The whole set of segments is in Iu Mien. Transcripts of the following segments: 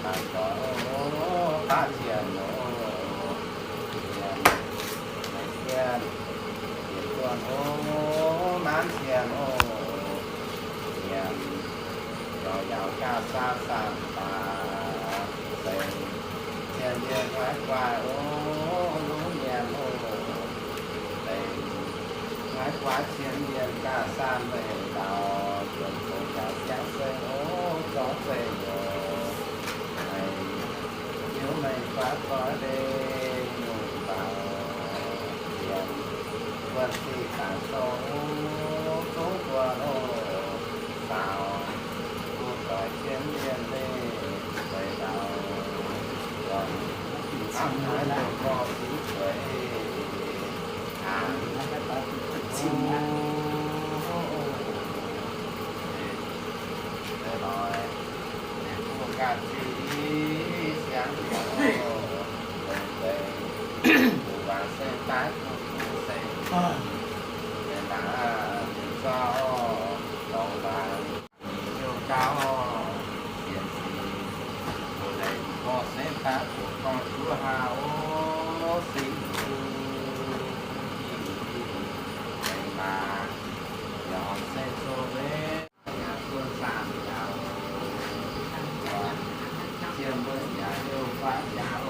Baac oc, baav cien oc, cien, cien, cien duonh oc, maanv cien oc, cien, yaac yaac gaav saah saanh baac, cien, cien ndie guaix guaix oc, lungv mienh oc, guaix guaix cien mienh gaav saanh meic dauh, zuonx zuonx yaac siangv zengx oc, zorngv zengx oc. Ziouv meih guaix zoix leih nyungc faaux, ziepc buonc sic dangc dorngx, zungv buonc oc, faaux, bun doix cien mienh leih, zeiz ndau, zuonx hnangv haaix nyungc gorngv zingx zueiz, aa, zeix loix, zeix buoz ganh ziqc siangx liuz, zeix zeix, buo wangc se daaih buo buo se, zeix laangz zeix zorqv, longx laangz, hnyouv gauh, sienx sic, buo leiz buo se daaih buo gorngv juov haa oc, singx zuqc, zeix maaz, yaac se zoh leiz. Yaac zunh saanh yaac, zien mbuo yaac heuc faatv yaac,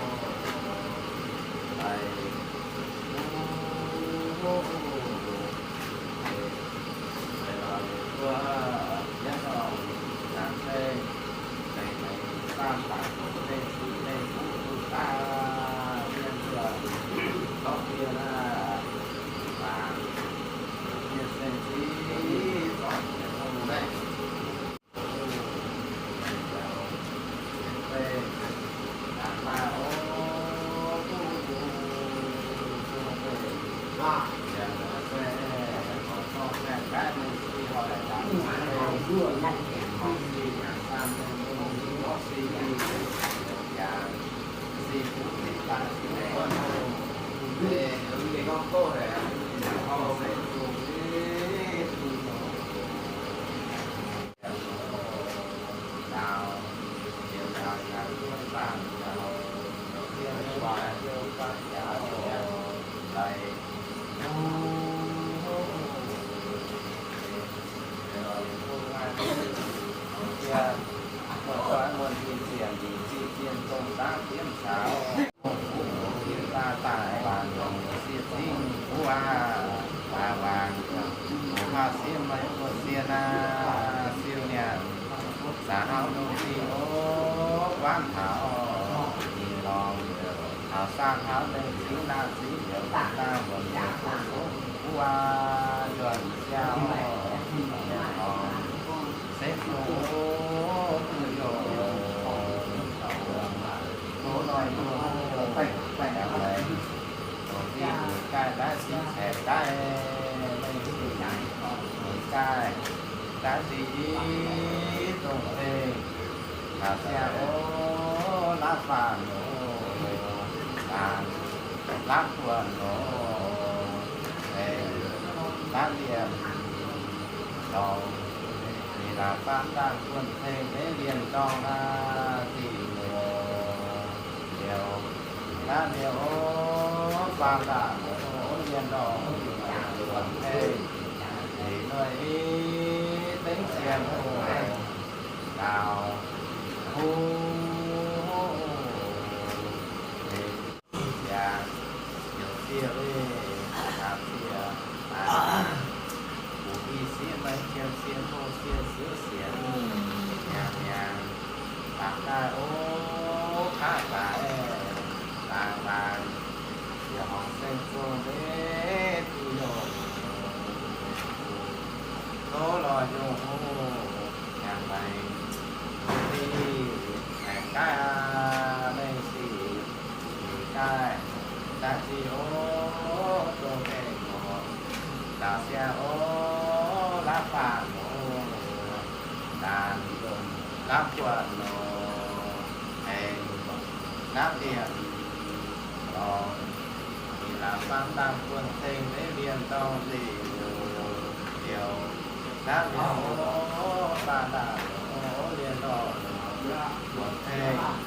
Buonv tengx,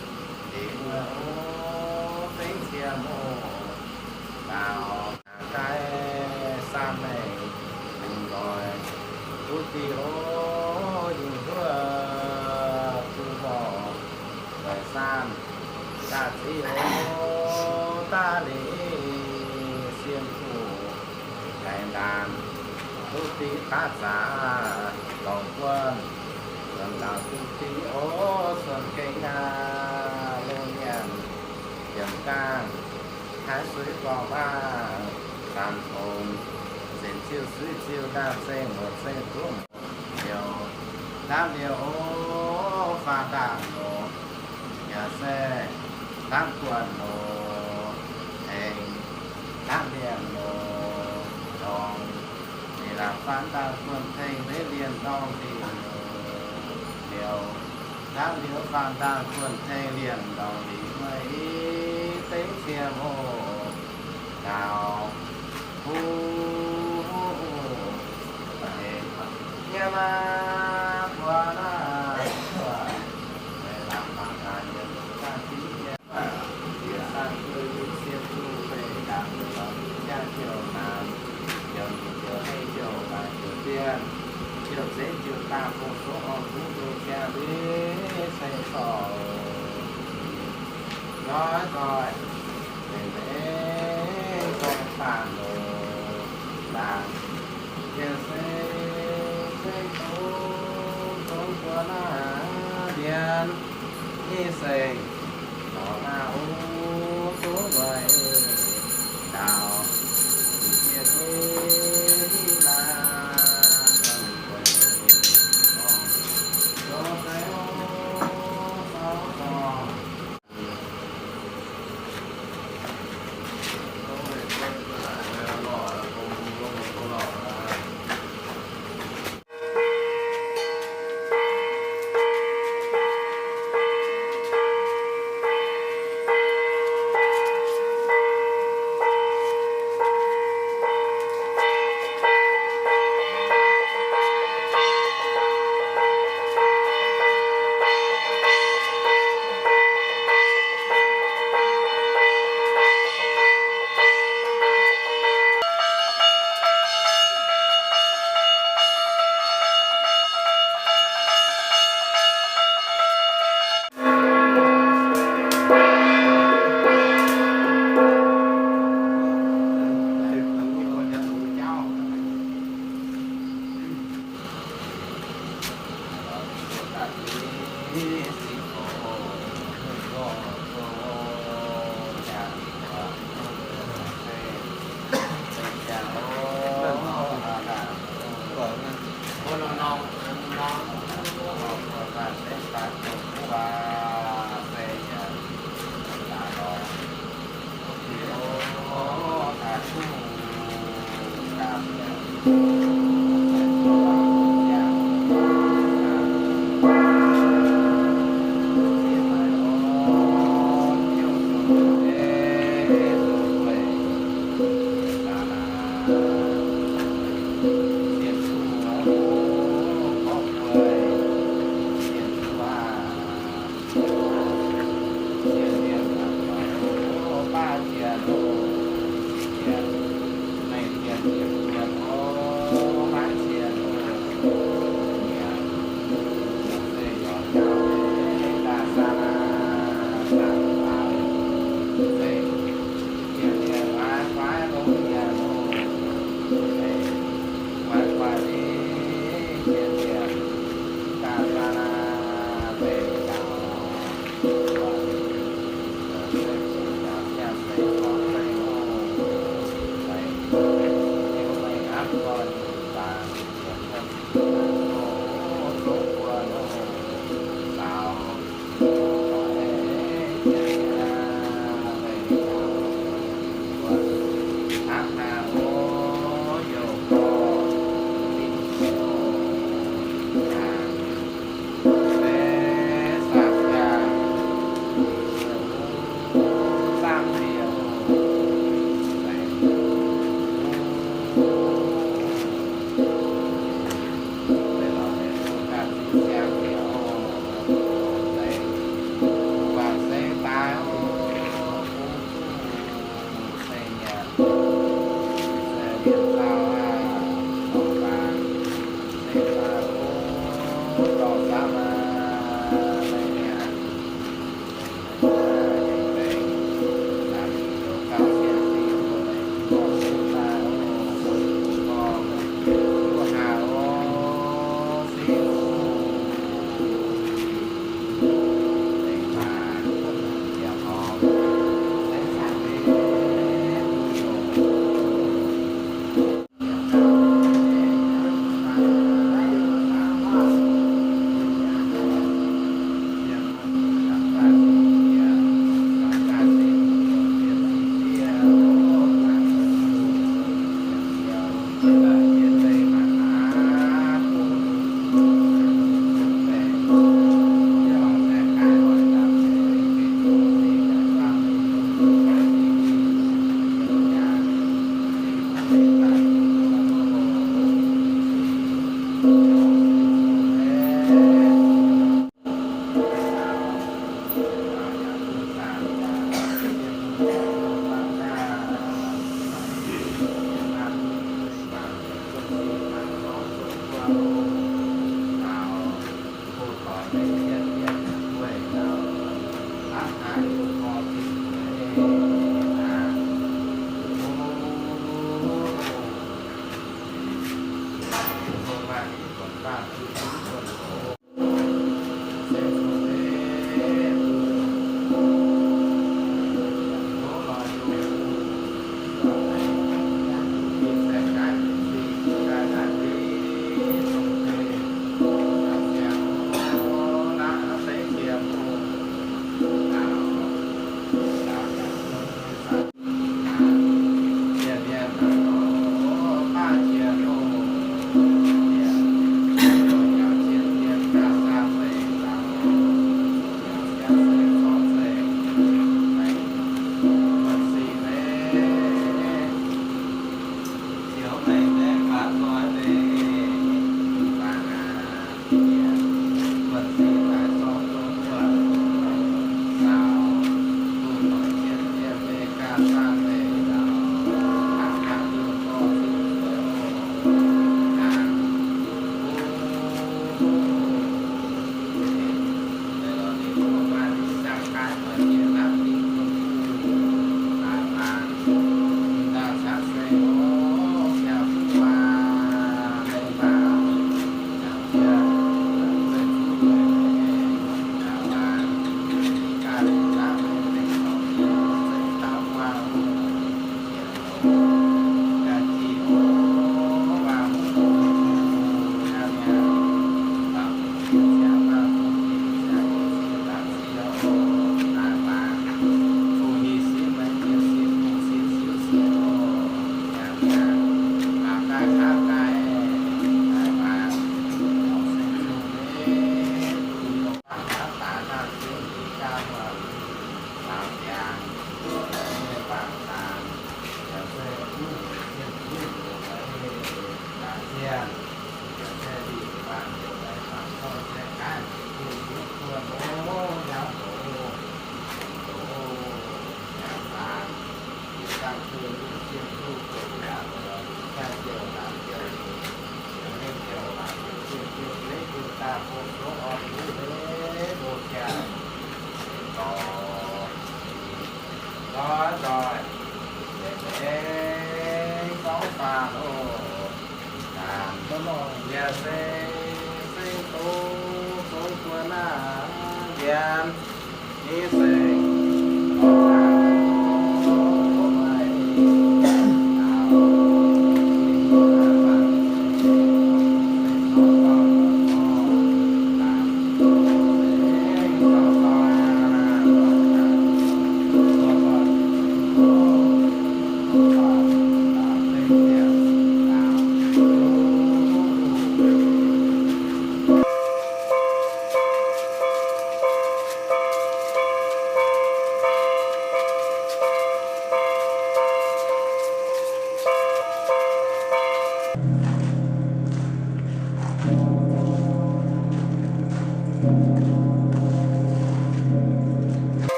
deix wuov o, dengv cie moh, daaux daaih saam maengc lingh nzoih, duqv diuh o, yungh huov duqv mborqv, nzoih saam daaih ziqv o, daaih liuz sien zuqc laengz ndaanx, duqv diqv daav zaqc lorngx buonv, zuonx laangz duqv diqv o, suonc gengh aav, longc nyanc, yiemc gaangh, haih suiv gorngv maah, zanc hongx, zenc ziuh suiv ziuh, ndaamv-zengh muoz-zengh duqv liouh, ndaamv-liouh o, faang ndaamv-loz, yaac se ndaamv-guanh loz, tengx ndaamv-mienh loz, ndorngx, ninh laangz faang ndaamv-guanh tengx maiv lienh ndorngx liuz, liouh, ndaamv-liouh faang ndaamv-guanh tengx lienh ndorngx liuz, meih i dengv cie moh, daaux, huv, nyei maa, buo naaiv, buo, meih laangz faang ndaamv-mienh loz, zaangc ziqv nyei, yie zaangc duqv sien zuqc beih ndaangc, lorz jaa jouh naanc, jouh nyeic jouh hei jouh maanc jouh dien, jouh zeiv jouh daanh, bung sou orn zungv nduqc jaa mbiv ceng sorc, nzoih nzoih, mbenc mbenc gorngv faanh loz, laangz jienv se zengv tongx tongx buo naaiv mbienx nyic sengx, lorz naaiv o, tov mueiz ndaauh, jiex jienv hiv laanh, gorngv, gorngv, gorngv, gorngv, gorngv.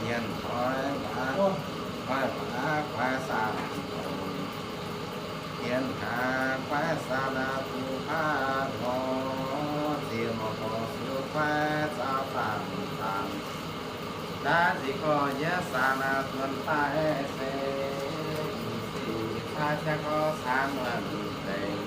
Mienh hnoi waac, hnoi waac guaix saah, mienh haaix guaix saah, duqv paav nor, ziex mouc gorx siou guaix zaux faam faam. Ndaav nziex gorx yietv saah, duonx daaih se, sic caa ziangh gorx caa muonc deix.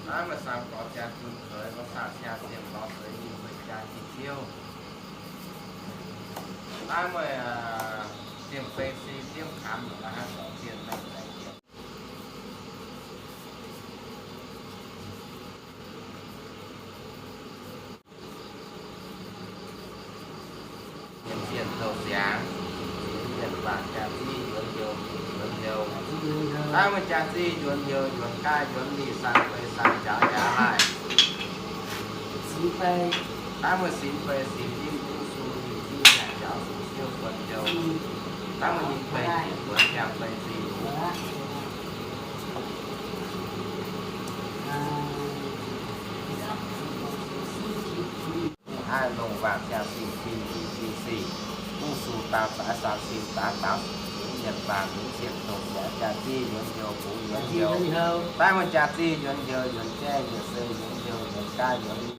Naaiv meih saeng gorx jaa zun zoix, gorx saah cia zienh lorz seix yinh fei jaa jiex ziouv. Naaiv meih zienh fei si ziev kamx, naaiv haih zorc zienh naaiv zaeng jiex. Mienh zienh douh siangx, mienh baac jaa-ziv njuonx heuc, njuonx heuc. Naaiv meih jaa-ziv njuonx heuc, njuonx gaav njuonx lih, san fei san njaaux njaaux laaih. Naaiv meih sinx fei sinx lin, wuov sung lin zinh nyaanh njaaux sung siouv fun heuc. Naaiv meih ninh fei jiex nzuonx yangh fei zinh. Haih longc waac jaa-sin fin fin sin sic, wuov sung daaih zaaix san sin daaix daaux, mienh baac mingh zienh douh siangx jaa-ziv njuonx heuc, bungx njuonx heuc. Naaiv meih jaa-ziv njuonx heuc, njuonx gaeqv njuonx sei njuonx heuc, njuonx gaav njuonx lih.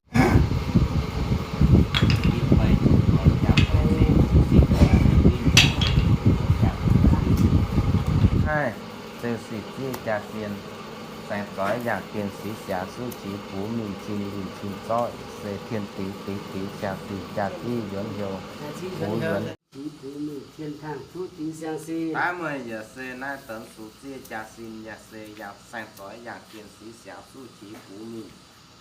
Haih zeu sic ziev jaa-sin, saeng-zoix yangh gengh six siaaux suv qiex bungx mingh cin lingh cin zorqv se tien deix deix deix jaa-sin jaa-ziv njuonx heuc, bungx njuonx. Naaiv meih yaac se naaiv deix sux ziev jaa-sin yaac se yangh saeng-zoix yangh gengh six siaaux suv qiex bungx mingh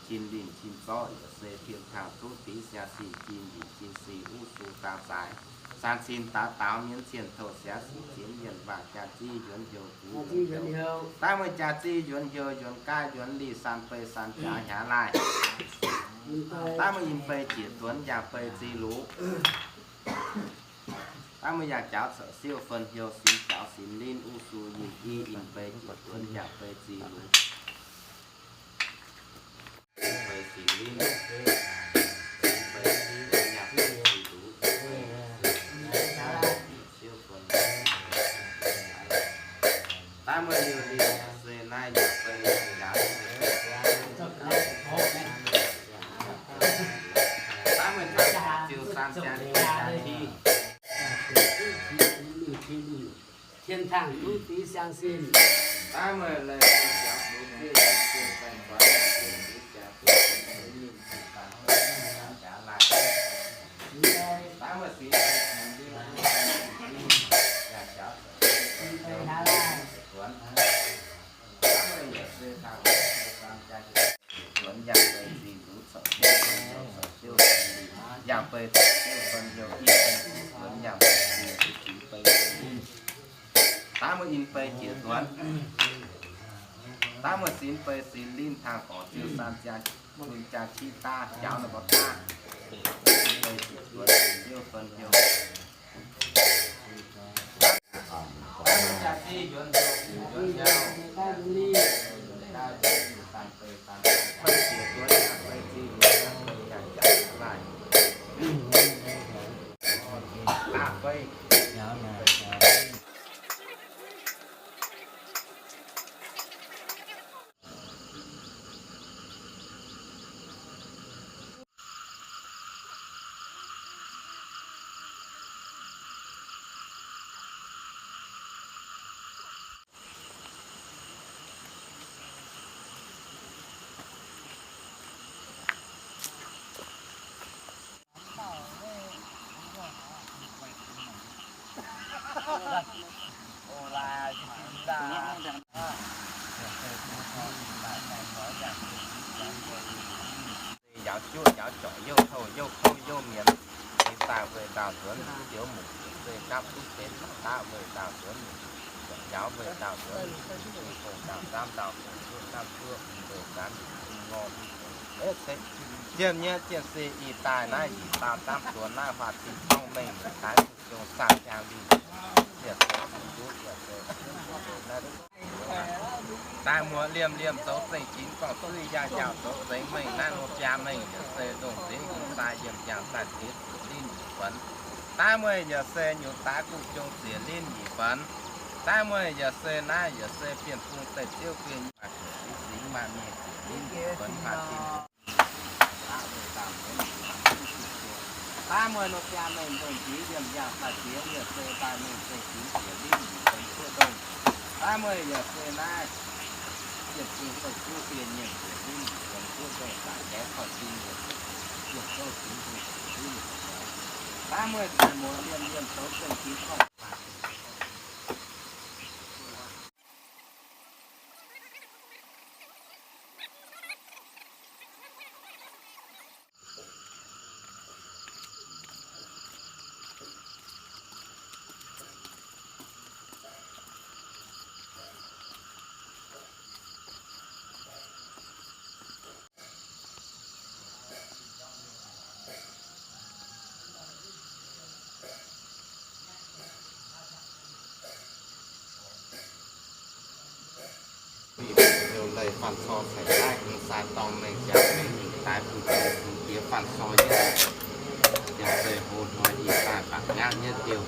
cin lingh cin zorqv yaac se tien tangh duqv deix siang sic cin lingh cin sic wuov sung daaih zaaix san cin daaix daaux mienv cien touh siav sic zienx mienh waac jaa-ziv njuonx heuc bungx njuonx heuc. Daaih meih jaa-ziv njuonx heuc njuonx gaav njuonx lih san fei san jaax hnyangx laaih. Daaih meih yinh fei jiex duonx yangh fei zih lux. Daaih meih yangh jaux caux siouv fun heuc sinx jaux sinx linh wuov sung yinh i yinh fei jiex duonx yangh fei zih lux. Tien tangh duqv deix siang sin. Daav meih leiz jangx bun zieqv yaac zieqv saeng-kuanx yaac zieqv ziux jaax duqv zieqv ninh ziqc faanh feix jaax laaih. Daav meih sinx leiz sinx liv yaac jaax zuonx. Daav meih yaac se taux zuonx yaac zingx duqv corc ziouv fun youh, corc ziouv fun liuh, yangh bei corc ziouv fun youh, i bei zuqc zuonx yangh bei zingx duqv zingx bei. Daav meih in bei jiex zuonx. Daav meih sinx bei sinx linh tang gorx ziouv san ziangh bun jaa qiv daav jaux nor mbuo daav. Bei zuqc zuonx ziouv fun youh. Daav meih jaa zi yuonx hnyouv ziouc yuonx hnyouv, daav bei jiex zuonx yaac bei zi yuonx yaac bei jaax jaax laaih. Daav bei Yaauz juoqv yaauz jorqc youh touh youh kouv youh mienz, ih daaih weih ndaauh nzuonx ziouv mungc, se gapv duqv benx daav weih ndaauh nzuonx mungc, yaauz weih ndaauh nzuonx mungc, weih ndaauh nzaamv ndaauh mungc, juoqv nzaamv juoqv, weih nzaanx ngorh, ziemh nyei jienv se ih daaih naaiv njiec daauh zaamv zuonx naaiv huaax zinh zorngv mengh muoc daaih jong saah jangx lingh, ziepc zuqc duqv ziepc zuqc. Daaih muoz liemh liemh zoux zengc jinx gorngv zuiz yaac njaaux zoux nzengc mengh naaiv nor biaa mengh yaac se ndongh ziex yinh daaih yiem yangh daaih ziex zuqc linh njiec buonx. Daaih mueiz yaac se nyutc daaih guv jong ziex linh njiec buonx. Daaih mueiz yaac se naaiv yaac se bienh fung deic ziouv guen maaih guoqv singx maaih mingh ziex linh njiec buonx faah zinh. Daaih mueiz nor biaa mengh ndongh ziex yiem yangh daaih ziex yaac se daaih mengh zengc jinx ziex linh njiec buonx guv ndongh. Daaih mueiz yaac se naaiv bienh fung deic ziouv guen mienh ziex linh njiec buonx guv ndongh daaih gaeqv korv-zinh yaac se bienh zouv zingx fung ziex linh njiec buonx. Daaih mueiz zuqc muoz liemh liemh zoux zengc jinx gorngv Liuz leiz faanh cor caic daaih hngv sai dorng mengh jaax mengh nyungc daaih bun bun diex faanh cor yietv, yaac se hlo hnoi ih daaih mba'nqv nyangv yietv diuh,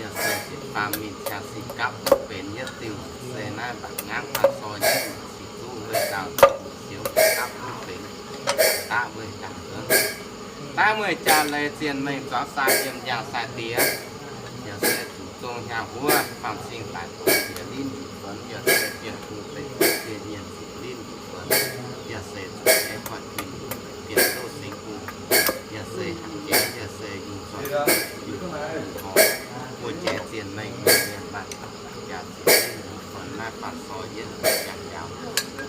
yaac se ziepc faam mingh qaqv sin gapv duqv benx yietv diuh, se naaiv mba'nqv nyangv faanh cor yietv ziqc duqv weih ndaauh siouc gapv duqv benx daav weih ndaauh nzuonx. Daav mueiz jaa leiz zienh mengh zuangx sai yiem yangh sai diex, yaac se zuqc zong hnyangx huov faam cing daic ziex linh njiec buonx, yaac se bienh fung deic ziouv guen mienh ziex linh njiec buonx, yaac se zuqc gaeqv korv-zinh bienh zouv singx bung, yaac se hanc jeiv, yaac se yungh zuangx yungh horc, buo jiex zienh mengh mienh maaih jaax ziex linh njiec buonx naaiv faanh cor yietv jangx njaaux,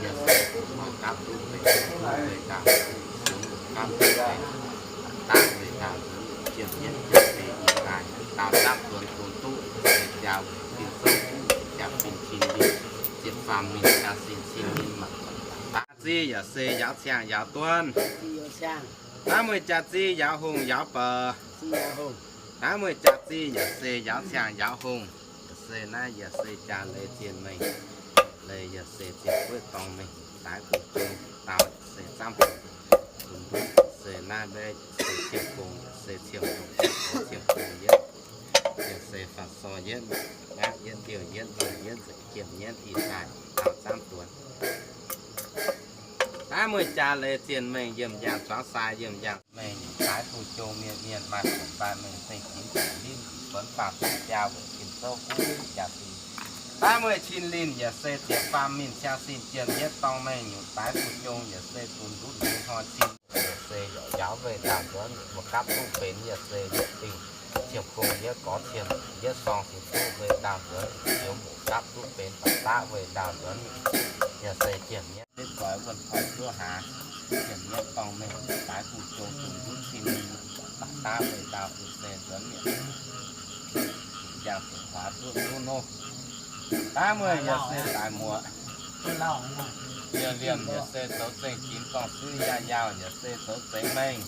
yaac se bungx horc gapv duqv benx weih ndaauh, siouc gapv duqv benx daav weih ndaauh nzuonx, jiem yietv jiem se ih daaih daauh zaapv zuonx tongx duqv se biaa bienh zouv guv jaax fin cin linh, ziepc faam mingh jaax sin cin linh mangc. Daav ziev yaac se yaauv ciangh yaauv duonv. Daav mueiz jaax ziev yaauv hungh yaauv baac. Daav mueiz jaax ziev yaac se yaauv ciangh yaauv hungh. Yaac se naaiv yaac se jaa leiz zienh mengh, leiz yaac se zienh guoqv dorngx mengh, daaih guv jong daauh se zaamv, se naaiv mbaeqv se ciem gong, se ciem gong, ciem gong yietv, yaac se faanh cor yietv, ngaatv yietv, ndiouh yietv, longh yietv, nzengc jiem yietv, ih daaih daauh zaamv duonx. Daav mueiz jaa leiz zienh mengh yiem yangh zuangx sai yiem yangh mengh, daaih guv jong mienh mienh maaih funx daaih mengh zengc jinx ziex linh njiec buonx faanh biaa weic bienh zouv guv jaax fin. Daav mueiz cin linh yaac se ziepc faam mingh ciang sin jiem yietv dorngh mengh nyutc daaix buv jong yaac se dunx ndutv nduov hnoi cin, yaac se yaac njaaux weih ndaauh nzuonx mienh mbuo gapv duqv benx yaac se yietc dingh ciem gong yietv gorx cien yietv sorng cin duqv weih ndaauh nzuonz, yaac se muoc gapv duqv benx baac daav weih ndaauh nzuonx, yaac se jiem yietv goix wuonh koi juov hlaax, jiem yietv dorngh mengh daaix buv jong dunx ndutv cin linh baac daav weih ndaauh yaac se nzuonx mienh, yaac se huaax duqv nduov nor. Daav mueiz yaac se daaih muoc, yaac liemh yaac se zoux zengc jinx gorngv suiv yaac yaauh yaac se zoux zengc mengh.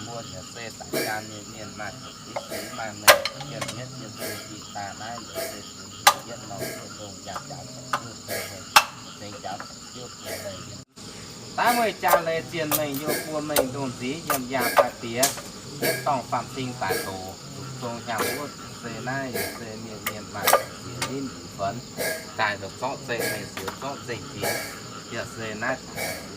Mbuo yaac se daaih jaa mienh mienh maaih ziepc fingx fingx maaih mengh, jiem yietv jiem fingx ih daaih naaiv yaac se fingx yietv norm duqv ndongh yaac jaax ziepc juov fingx, zengc jaax ziepc juov fingx leiz. Daav mueiz jaa leiz zienh mengh yaac buo mengh ndongh nziv yiem yaangh daaih diex, yietv dorngh faam-fing daaih doqc, zuqc zong hnyangx wuov se naaiv yaac se mienh mienh maaih ziex linv nyic fenx, daaih ndongh zorqv zengc mengh siouc zorqv zengc jiex, yaac se naaiv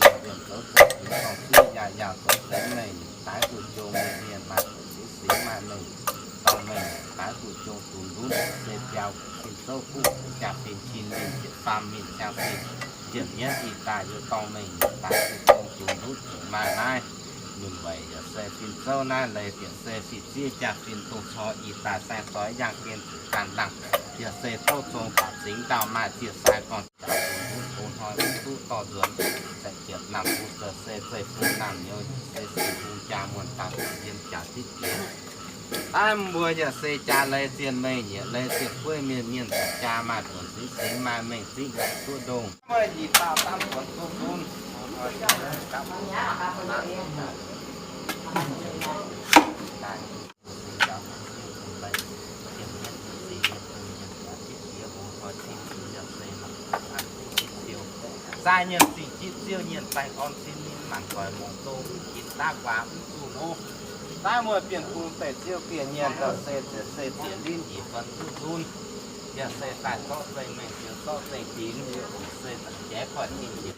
daaih liemh zoux zengc jiex dorngh suiv yaac yaauh zoux zengc mengh daaix buv jong mienh mienh maaih ziepc fingx fingx maaih mengh, dorngh mengh daaix buv jong dunx ndutv se biauv fin-zouv guv jaa-fin cin mingh ziepc faam mingh ciang fin, jiem yietv ih daaih yaac dorngh mengh daaix buv jong dunx ndutv zuqc maaih naaiv. Ninh weic yaac se fin-zouv naaiv leiz bieqc se fin-ziev jaa-fin dongh cor ih daaih saeng doix yangh gen zuqc ganh dangh, yaac se douv zong baac zingx ndaauh maaih ziec sai gorn jaax dunx ndutv tov hnoi mv duqv dorh nzuonx, zaeqc jiepc naamh fu se zeiv fu naamh nyouz se sic hung jaa muonh daaih yiem jaax zipv jiex. Daaih mbuo yaac se jaa leiz zienh mengh nyieqc leiz zienh gueiv mienh mienh zuqc jaa maaih buonc zingx singx maaih mengh zingv duqv ndongh. Mbuo ih dauh daav buonc duqv gunv. Sai nyiemc zingh jitv ziouv nyiemc baengh orn cin ninh mangc doic mungh dongh mv ginx daav guaax mv zuqc hov. Daav mueiz bienh bung deic ziouv geh nyiemc ndau se ziec se ziec linv nyic fenx duqv zunv. Yaac se daaih zorqv zengc mengh ziouc zorqv zengc dinx, se jaiv koiv ninh njiec.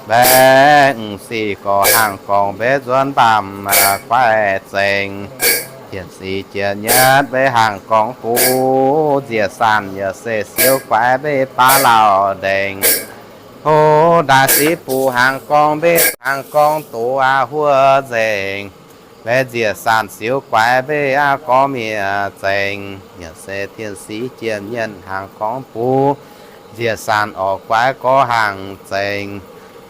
Mbenc sic gorx hnaangx gorngv mbenc nzuonx mbaamh guaix zengc. Tien sic jiex nyietv mbenc hnaangx gorngv buv nziec sanc yaac se siouv guaix mbenc baav lauh ndengc. Hov ndaaih sic buv hnaangx gorngv mbenc hnaangx gorngv doz aqv huov nzengc. Mbenc nziec sanc siouv guaix mbenc aqv gorngv miev zengc. Yaac se tien sic jiex nyietv hnaangx gorngv buv nziec sanc orqc guaix gorngv hnaangx zengc.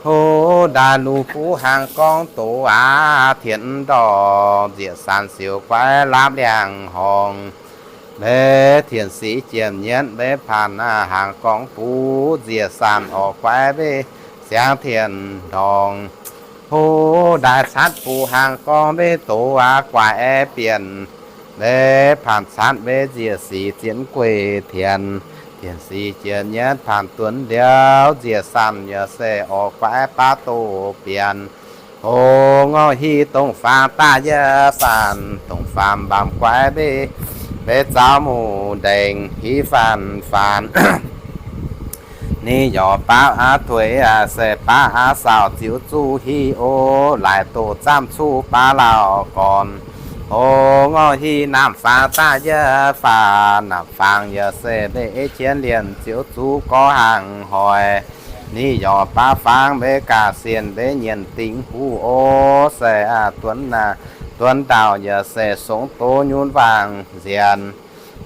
Hov ndaaih lungh buv hnaangx gorngv doz aqv tien ndorngc nziec sanc siouv guaix laapv liangx horngc. Mbenc tien sic jiex nyietv mbenc paanc hnaangx gorngv buv nziec sanc orqc guaix mbenc siangx tien ndorngc. Hov ndaaih catv buv hnaangx gorngv mbenc doz aqv guaix aeqv bienh. Mbenc paanc catv mbenc nziec sic zienx gueic tien. Tien sic jiex nyietv paanc duonv liouh nziec sanc yaac se orqc guaix baav doz bienh. Hov ngorc hieh dongh faang daaih yietv faanx, dongh faang mbaamh guaix mbenc, mbenc zaux muc ndengc hiv faanx faanx. Ni yorc baav aqv tuix aqv se baav aqv saauc ziouc zuqc hiv oc. Laaic doqc zaamv cuqv baav lauh gorn. Hov ngorc hieh naamh faang daaih yietv faanx, naamh faang yaac se mbenc qienx lienh ziouc zuqc gorngv hnaangx hoic. Ni yorc baav faang mbenc gaax sienh mbenc nyienh dingc huv oc. Se aqv duonv aqv, duonv ndau yaac se songx doz nyunv waangc nzienh.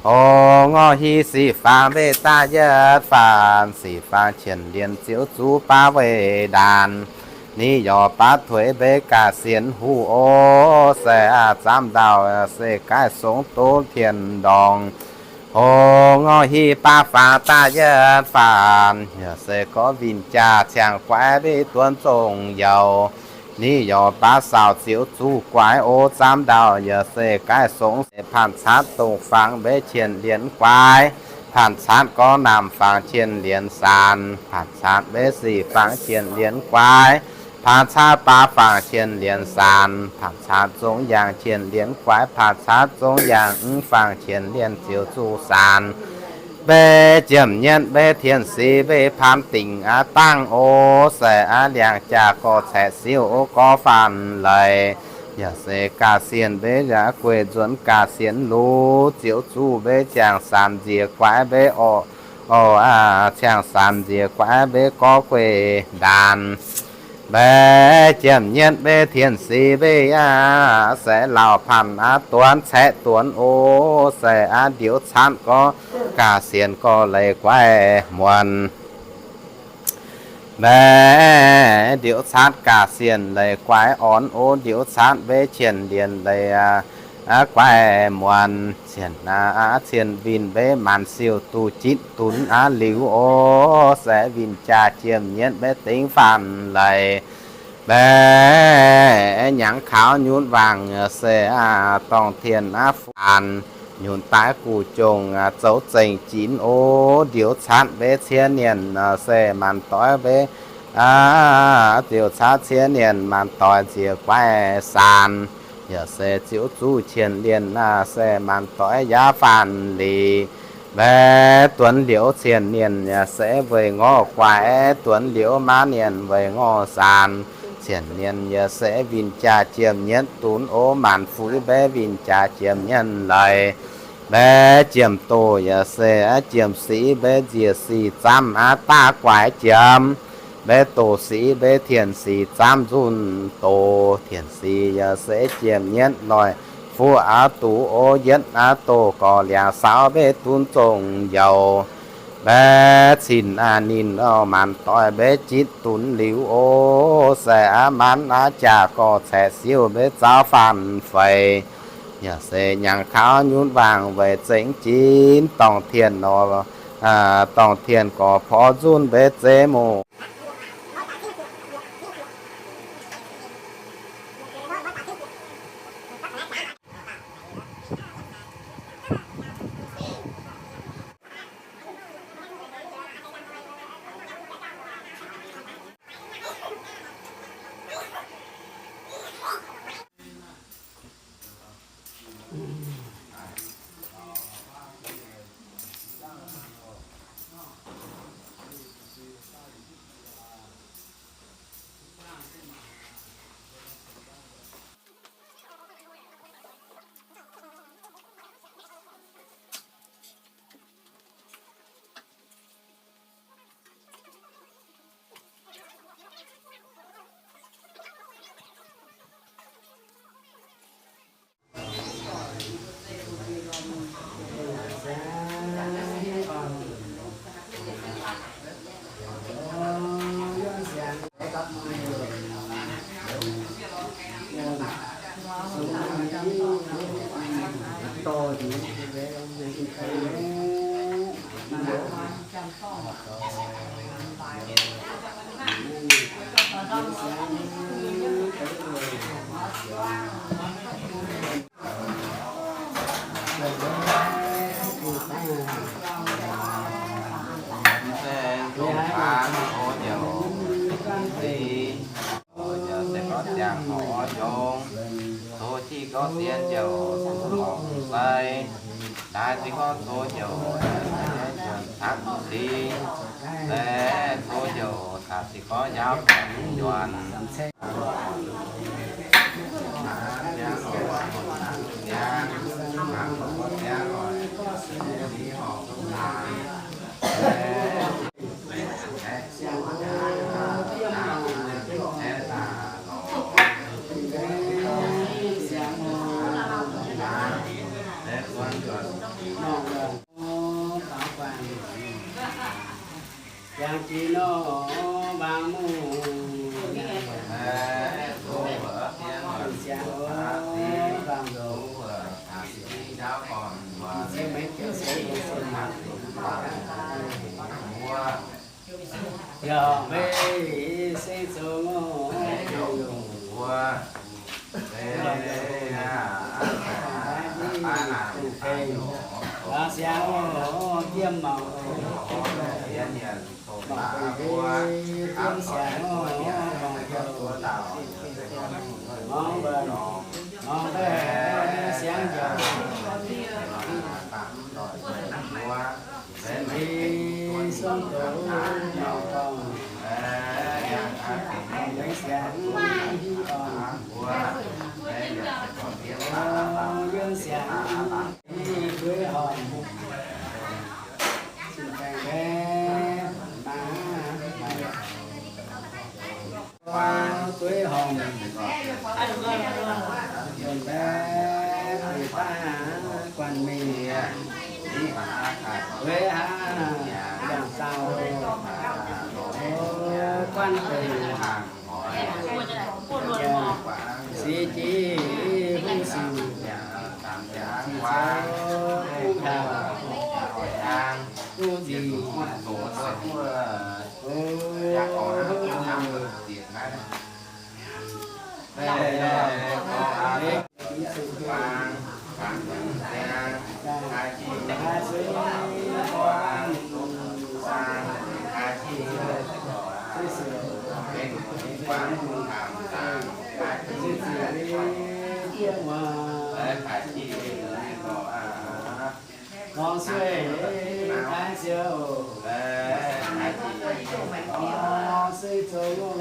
Hov ngorc hieh sic faang mbenc daaih yietv faanx, sic faang qienx lienh ziouc zuqc baav weih ndaanx. Ni yorc baav tuix mbenc gaax sienh huv oc. Se aqv zaamv ndau se gaaiv songx doz tien ndorngc. Hov ngorc hieh baav faang daaih yietv faanx, yaac se gorngv winh jaa ciangx guaix mbenc duonv zong youz. Ni yorc baav saauc ziouc zuqc guaix oc. Zaamv ndau yaac se gaaiv songx se paanc catv dongh faang mbenc qienx lienh guaix, paanc catv gorngv naamh faang qienx lienh saanx, paanc catv mbenc sic faang qienx lienh guaix, Paanx caav baav fangx qienx lienz saanx, paanx caav zongx yaangh qienx lienz guaix, paanx caav zongx yaangh mv fangx qienx lienz ziouc zuqc saanx. Mbe jiem-nyietv mbe tien-six mbe paan dingc aqv dangh o, se aqv liangx jaa gorx caeqv siuv o gorx faanv leiz. Yaac se ga'sienh mbe yaac gueic nzuonx ga'sienh luv, ziouc zuqc mbe ziangh saanx nziex guaix mbe orqc, orqc aqv, ziangh saanx nziex guaix mbe gorx gueic ndaanx. Mbe jiem-nyietv mbe tien-six mbe aqv, se lauh panh aqv duonx caeqv duonx o, se aqv ndiouv caatv gorx ga'sienh gorx leiz guaix muonc. Mbe ndiouv caatv ga'sienh leiz guaix orn o, ndiouv caatv mbe qienx lienz leiz aqv guaix muonc. Cien aqv, cien winh mbe maanc siouc duqv jitv dunx aqv liuz o, se winh jaa jiem-nyietv mbe dingc faanv leiz. Mbe nyangx kaux nyunv wangc se aqv dorngh tien aqv fu aanx nyunc daaih gu'jongc zoux zengc jinx o, ndiouv caatv mbe cien nienh se maanc doix mbe, ndiouv caatv cien nienh maanc doix nziex guaix saanx. Yaac se ziouc zuqc qienx lienh aqv se maanc doix yaav faanv lic. Mbe duonx liouc cien nienh yaac se weic ngorc guaix, duonx liouc maanv nienh weic ngorc saanx. Cien nienh yaac se winh jaa jiem-nyietv dunx o, maanc fuix mbe winh jaa jiem-nyietv leiz. Mbe jiem-doh yaac se jiem-sic mbe nziec sic zaamv aqv daav guaix jiem. Mbe doh sic mbe tien-sic zaamv nzunh doh, tien-sic yaac se jiem-nyietv noic fuqv aqv duqv o, yietv aqv doh gorx liangx saauv mbe dunv zongh youz. Mbe cin aqv ninh maanc doix mbe jitv dunx liuz o, se aqv maanv aqv jaa gorx caeqv siuv mbe zaux faanv feix. Yaac se nyangx kaux nyunv wangc weic zengx jinx dorngh tien nor, dorngh tien gorx porv nzunv mbe zeiv moc. Mv zeiz gorngv ziangh horpc njongc, zoux jienv gorngv zien ziouc zuqc horpc sai. Daaih se gorngv zoux ziouc caqv duqv singx, se zoux ziouc caqv se gorngv njaaux buatc njuonc. Yangh jiex nor, wang mungh. Siang o, wang nzou. Siang maiv jiex se, se mangc. Yaac maiv se zoux ngorc. Siang o, yiem mangc. Mangc, yiem siang o, mangc. Mangc, mangc daaih siangx njoux, sung doz, mangc dorngh, laengz siangx, mangc dorngh, yiem siangx, dueiv horngc, zinh baengh mbaeqv, maaih, dueiv horngc, zinh baengh mbaeqv, guanh mingh, dueiv hnangv, yangh dauh, guanh deic, seix jiez, hungh sic, zinh ziouv, hungh taux, hungh nziex, o, lorz sueih daaih ziouc, lorz sueih zoux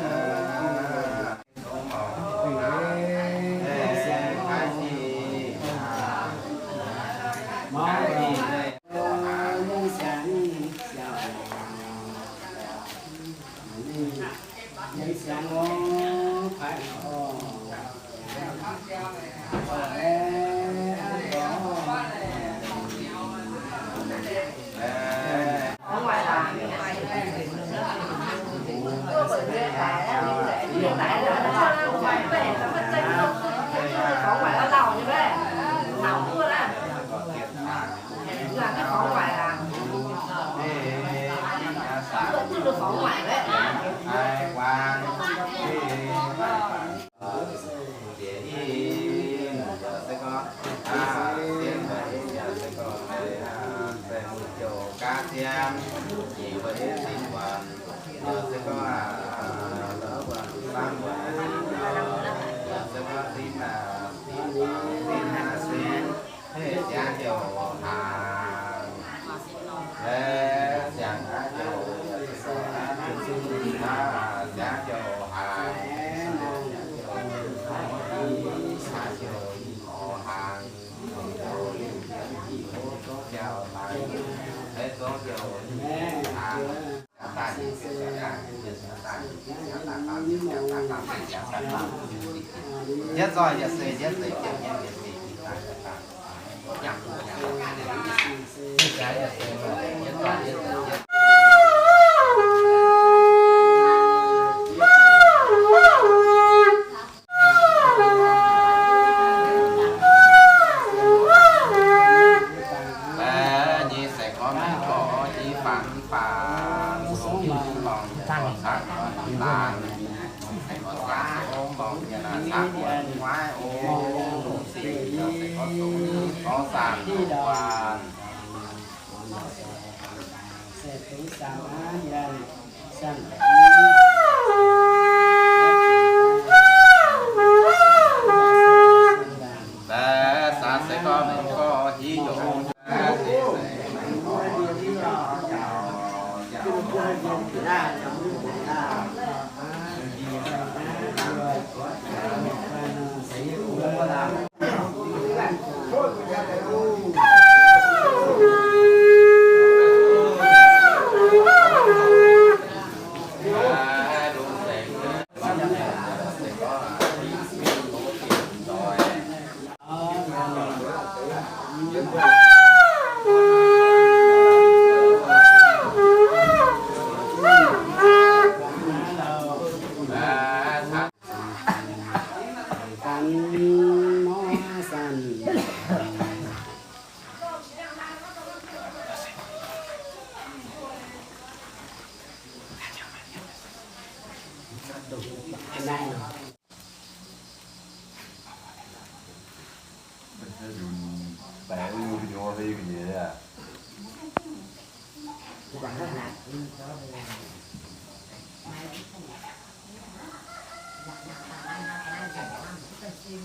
Lorz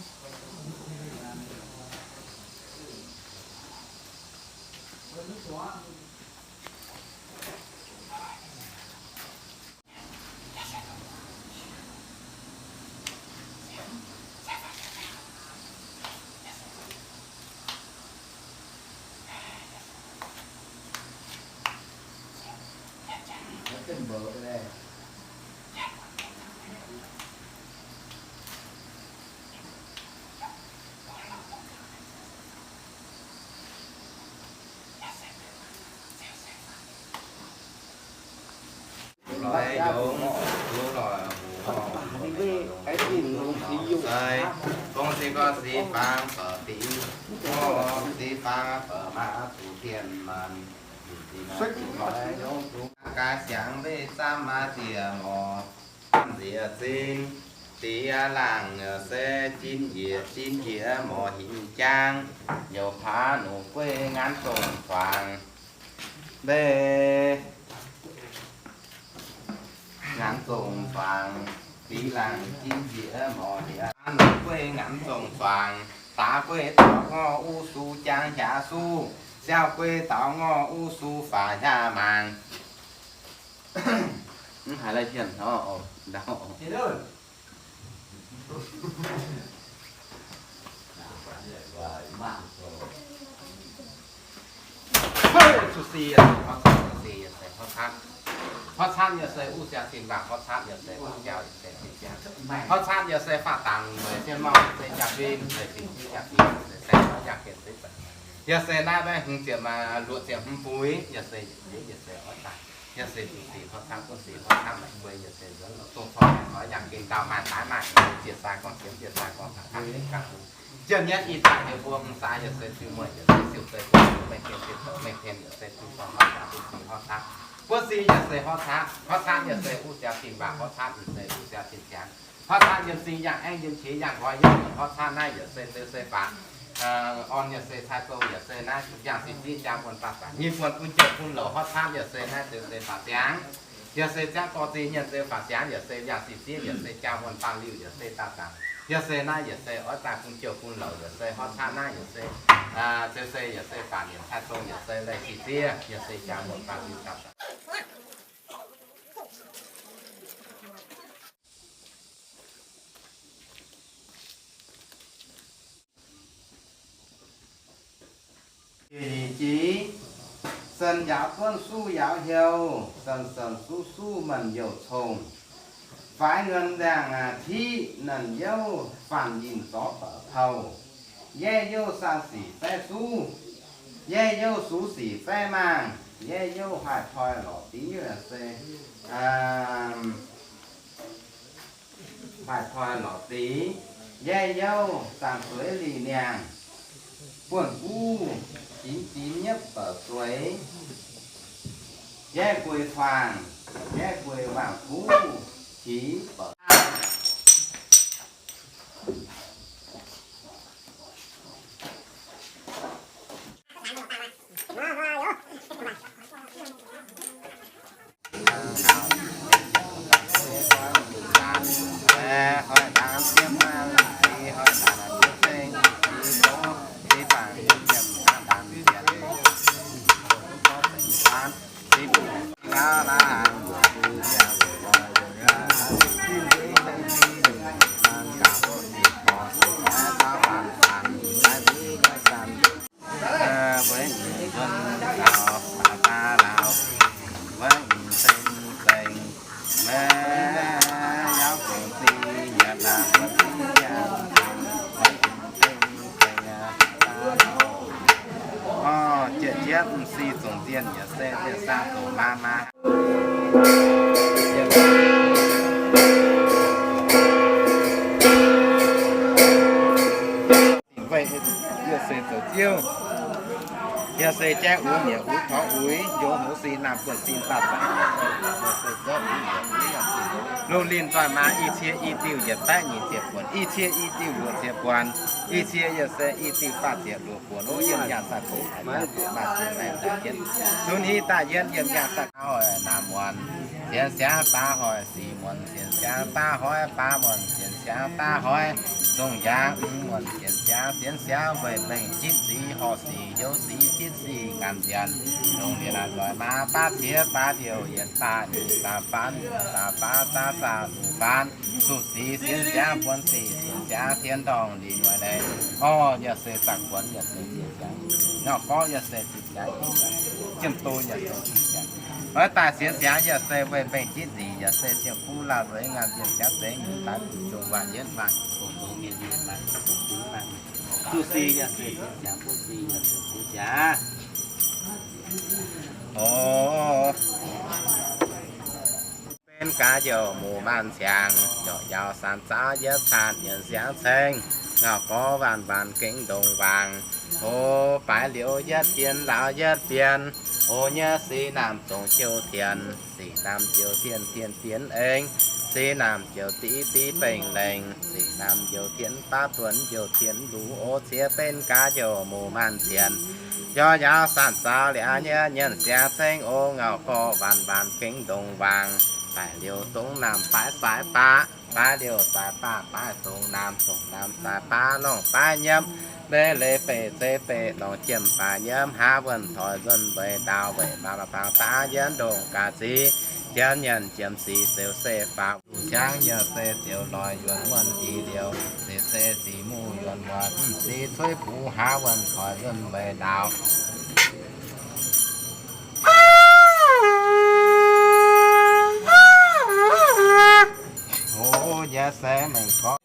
yungz zuqc lorz hungh, sai gong si gorx si faang bouc fingx, gorx si faang bouc maac zuqc pien maanc. Lorz yungz zuqc gaax siangx mbeih zaamv maa diex ngorc, nziex zinh diex laangh yaac se jin njiec jin njiec morc hinc jaang, youc paax nuqc gueiv ngaanv zongh zuangx. Mbeih ngaanv zongh zuangx, diex laangh jin njiec morc diex, nuqc gueiv ngaanv zongh zuangx, daax gueiv taux ngorc u su jaang hiaax su, siaauh gueiv taux ngorc u su faaux hiaangx maangc. Mv haiz lai hienh hnangv. Zuqc sic yaac se horv caatv, zuqc sic yaac se horv caatv. Horv caatv yaac se uv siaauh sin mbaangh, horv caatv yaac se uv jauv yaac se sin siaauh. Horv caatv yaac se faah dangc, weic zien mauh se jaa-fin, weic sin jaav-fin, se saeng horv yangh gen se zanc. Yaac se naaiv mbaeqv hmz ziepc maaih luoqc ziepc hmz buix, yaac se yietc ziex yaac se horv caatv. Yaac se zuqc sic horv caatv, guov sic horv caatv, maiv guei yaac se nzuonx lorqc, dongh corc haic horv yangh gen ndau maaih daaih maaih, jiex sai gorngv siemx, jiex sai gorngv taux ganh, ganh bung. Jiemh nyietv i daaih nyei mbuo hmz sai yaac se ziux mueic, yaac se siouc se guv, mengh tien se zoux mengh tien, yaac se ziux gorngv horv caatv, zuqc sic horv caatv. Guov sic yaac se horv caatv, horv caatv yaac se uv siaauh sin mbaangh, horv caatv yaac se uv siaauh sin siangx. Horv caatv yiem sing yangh aengv, yiem qiex yangh nqoi, yiem horv caatv naaiv yaac se zeu se faatv. Orn yaac se cai gong yaac se naaiv yangh sipv zieqv jaa muonh faatv zaangc, nyei buonc bun jouh bun louc horv caatv yaac se naaiv zeu se faatv siangx. Yaac se ziangv gorx zinh nyienh zeu faatv siangx, yaac se yangh sipv zieqv yaac se jaa muonh faatv liuh yaac se daauh zaangc. Yaac se naaiv yaac se oix daaih bun jouh bun louc yaac se horv caatv naaiv yaac se zeu se yaac se faatv liemh cai gong yaac se leih sipv zieqv yaac se jaa muonh faatv liuh daauh zaangc. Jiex, sen njaaux buonv suv yaauv heuc, sen sen suv suv manh youh cong. Faix nguyen ndiangx tiqv naanc youh faanh yinh zorqv ba'pauh. Yaev youh saa sic faev suv, yaev youh suv sic faev maangh, yaev youh haih toi lorqc div se haih toi lorqc div. Yaev youh zaangc zueiz lih niangh, buonv guv zinx zinx nyiepv bouc zueiz. Yaev guei tuangc, yaev guei waangc guv qiex bouc. Jiex jiex m'sih zongc nzienh yaac se, jiex saah zongc maa maa. Weih yaac se zoux ziouv, yaac se jaiv uix mi'aqv, uix taux uix, njoux hnyouv sin naamh buonv sin daauh zaangc, yaac se jaiv uix mi'aqv, uix yaac sin. Lungh linh nzoih maa i cie i diuh yietc baeqv nyic ziepc buonc, i cie i diuh luoqc ziepc buonc, i cie yaac se i diuh faah ziepc luoqc buonc. Ov, yiem yangh saah kouv haic, maaih maaih ziex baeqv daaih jienv, zunv hiv daaih jienv yiem yangh saah kouv. Naaiv muonz sienx siangx baav hoic, sic muonz sienx siangx baav hoic, baav muonz sienx Siangx daav hoiz, zongh yaangh mv muonc sienx siangx, sienx siangx weic mengh jitv sic, horh sic, heuc sic, jitv sic, ngaanc nzienx, longc liuz naaic nzoih maa, baav ciex baav liouh, yietc zaah nyic zaah faanv, nyic zaah baav, zaah zaah luoqc faanv, zuqc sic sienx siangx, buonv sic sienx siangx, tien ndorngh liuz noic leiz, orv, yaac se zaqc buonc, yaac se sienx siangx, ngauh gorqv yaac se sienx siangx, jiem do yaac se sienx siangx. Oix daaih sienx siangx yaac se weic mengh jitv nzic, yaac se ziangh kuv lauh lueiz ngaanc nzienx jaav zeiz nyungc daaih zuqc zong waanc yietv waanc, zuqc zong mienh mienh waanc, zuqc zong mienh mienh waanc. Zuqc sic yaac se sienx siangx, zuqc sic yaac se sienx siangx. O, benx gaax youh muoz maanc ziangx, youh njaaux saanc zaaux yietv caanh nyienc siangx ceng, ngauh gorqv waanc waanc gengh ndongc waangc. O, baaix liuz yietv bien, lauz yietv bien. O, nyei sic naamh zongc jouh tien, sic naamh jouh tien tien tien eng, sic naamh jouh div div bengh lengh, sic naamh jouh tien baav duonx jouh tien luc. O, ciex benx gaax youh muoz maanc zienx, youh njaaux saanc zaaux liuz nyei nyienc siangx ceng. O, ngauh gorqv waanc waanc gengh ndongc waangc. Baaix liuz dongh naamh baaix saaix baav, baaix liuz saaix baav baaix dongh naamh, dongh naamh saaix baav longh baav nyiemv. Leiz leiz beih zeiv beih longc jiem baaix nyiemv, haav wuonh toix nzuonx mbeix ndaauh weic maa baac bangc daav yienv ndongh gaax zic, jienv nyienc jiem sic zeux se faaux, luc ciangv yaac se zeux loix yuonc muonh dix liouh, se se sic muv yuonc muonh mv sic cueiv bux, haav wuonh toix nzuonx mbeix ndaauh. O, yaac se mengh gorngv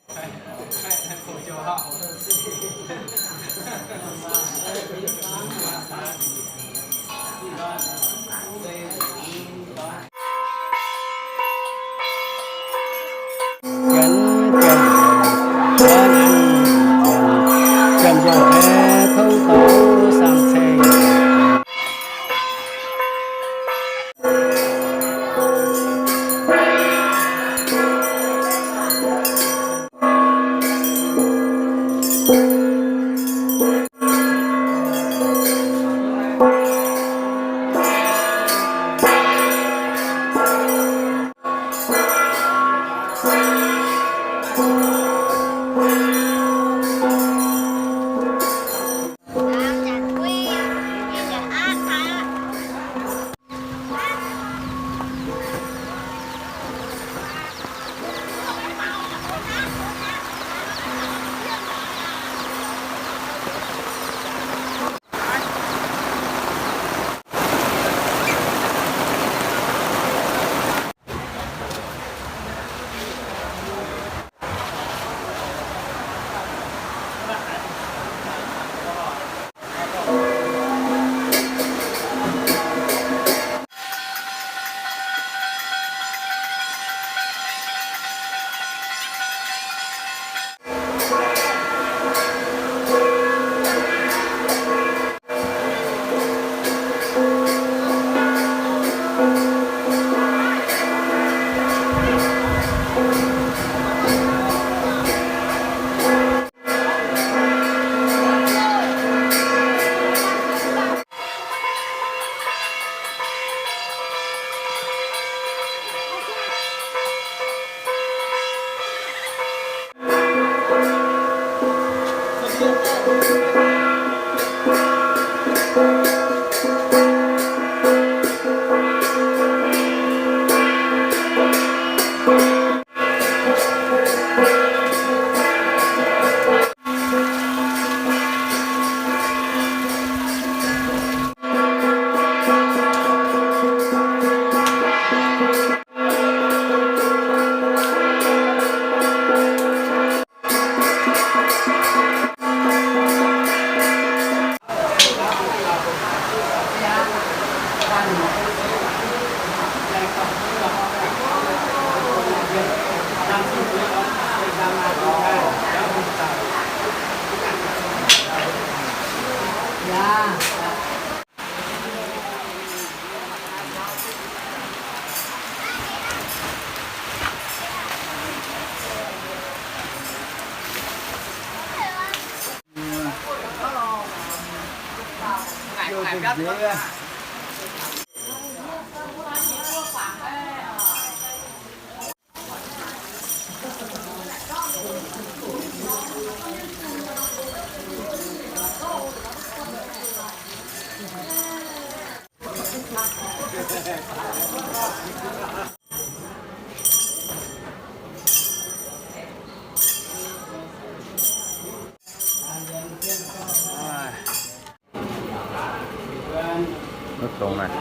Mv dongz naaic.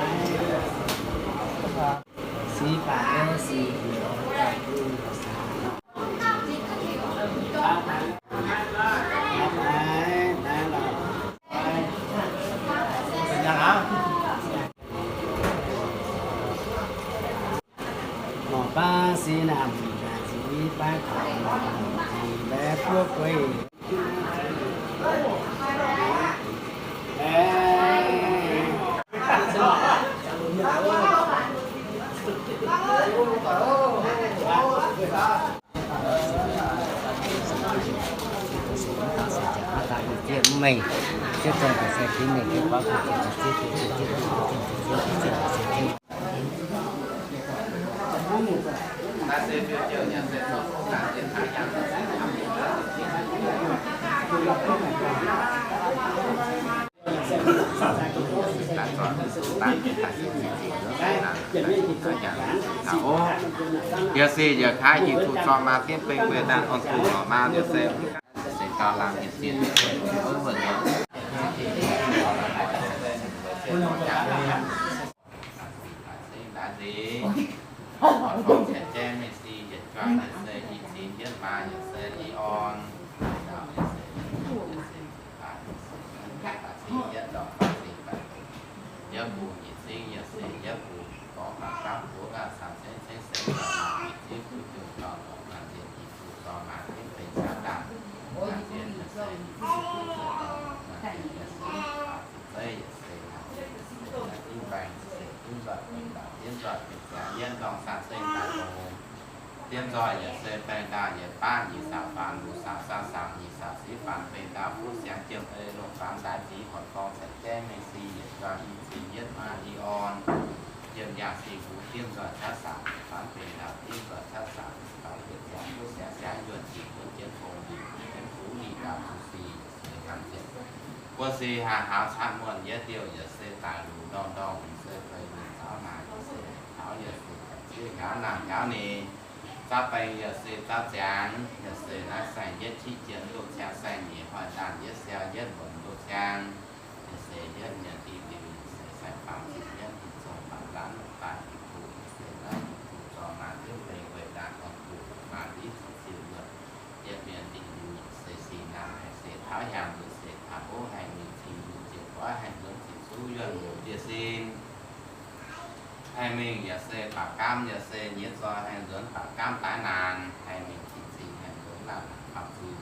Yie se yie kaav Yesu zorqv maa jienv beng mbuo naanh orn-lungh lorqc maah, yie se se gauh laangh yietc zieqv wuov wuonh nor. Dien nzoih yaac se baengh ndaauh yietc baanv, nyic saauc faanx, luoqc saauc saang saauc, nyic saauc siqv faanx, baengh ndaauh fuqv siangx jiem ei, longc faanx daaix ziqc horc dorng cai gaengh mengh si yietc juang i cin yietv maa i orn. Jiem yangh si hux dien nzoih cav saangc, faanx baengh ndaauh dien nzoih cav saangc, faanx yietc ziangx fuqv siangx siangx yuonh ziqc wuonx jienv fongx liqc, jienv fuqv liqc ndaauh zuqc si, se hangx jienv. Buo se haah haaux caqv muonh yietv diuh yaac se daaih luc ndorngh ndorngh, se fei lunc zaux naaic yaac se taux yaac se zieqv ngaaux naamh ngaaux ninh. Zaux baengh yaac se zaux ziangx, yaac se naaiv saeng yietv qiex jienv ndoh ciang saeng nyeic hnoi ndaanh yietv siau yietv mbuonx ndoh ciang, yaac se yietv mienh diuh diuh, yaac se saeng fangx ziepc yietv, zong faanx laanh daaih yietc kuv, yaac se naaiv yietc kuv zorqv maanc jienv bengh weic ndaanh orn-lungh maanc div ziqc ziuh yuonh. Yietv mienh diuh diuh, yaac se sic naamh haih se taux hiaangx nzuqc se taux hov haih mingh cing nzuqc ziepc guaav haih nzuonx ziepc zuqv yuonh muoc ndie-sin. Haih mingh yaac se baac gaamv, yaac se nyiev zoi haih nzuonx baac gaamv daaih naanc, haih mingh cing cing haih nzuonx laanh faam zuiz